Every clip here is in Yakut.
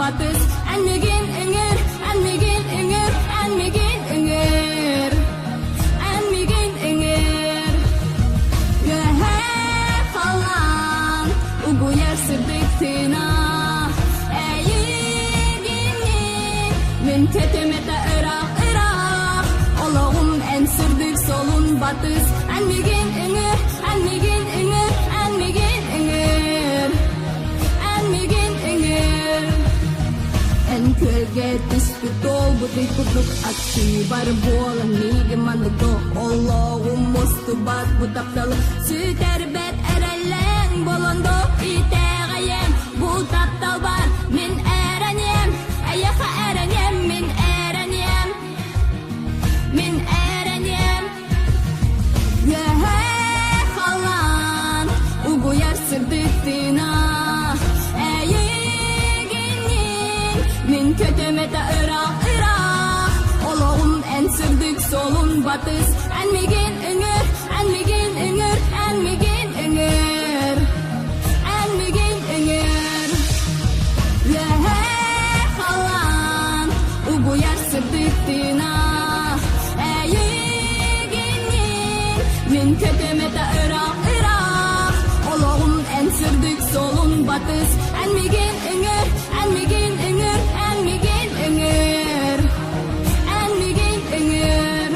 батыс, эн миигин ыҥыр, эн миигин ыҥыр, эн миигин ыҥыр, эн миигин ыҥыр. Үөһээ халлаан угуйар сырдык тыына, эйигинниин мин көтүм этэ ыраах-ыраах, олоҕум эн сырдык солун батыс, эн миигин ыҥыр, эн миигин ыҥыр, эн миигин ыҥыр, эн миигин ыҥыр. Эн күөлгэ түспүт туолбут ый курдук аттыыбар буолан миигин маннык олоҕум мустубат бу тапталы сүтэрбэт эрэллэҥ болондо итэҕэйэн бу тапталбар мин эрэниэм эйиэхэ эрэниэм мин эрэниэм мин эрэниэм Үөһээ халлаан угуйар сырдык тыына эйигинниин мин көтөм этэ ыраах-ыраах олоҕум эн сырдык суолун батыс эн миигин ыҥыр эн миигин ыҥыр эн миигин ыҥыр эн миигин ыҥыр Үөһээ халлаан угуйар сырдык тыына эйигинниин мин көтөм этэ ыраах-ыраах олоҕум эн сырдык суолун батыс эн миигин ыҥыр эн миигин ыҥыр эн миигин ыҥыр эн миигин ыҥыр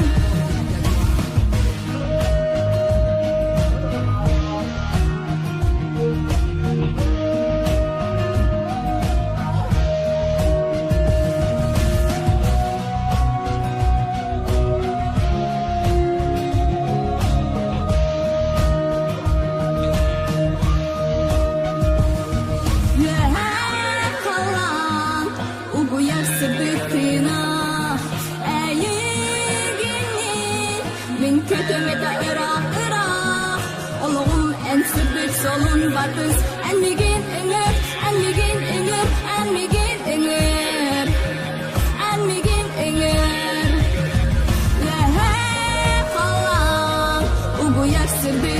Үөһээ халлаан угуйар сырдык тыына эйигинниин мин көтөм этэ ыраах-ыраах олоҕум эн сырдык солун батыс эн миигин ыҥыр эн миигин ыҥыр эн миигин ыҥыр эн миигин ыҥыр Үөһээ халлаан угуйар сырдык.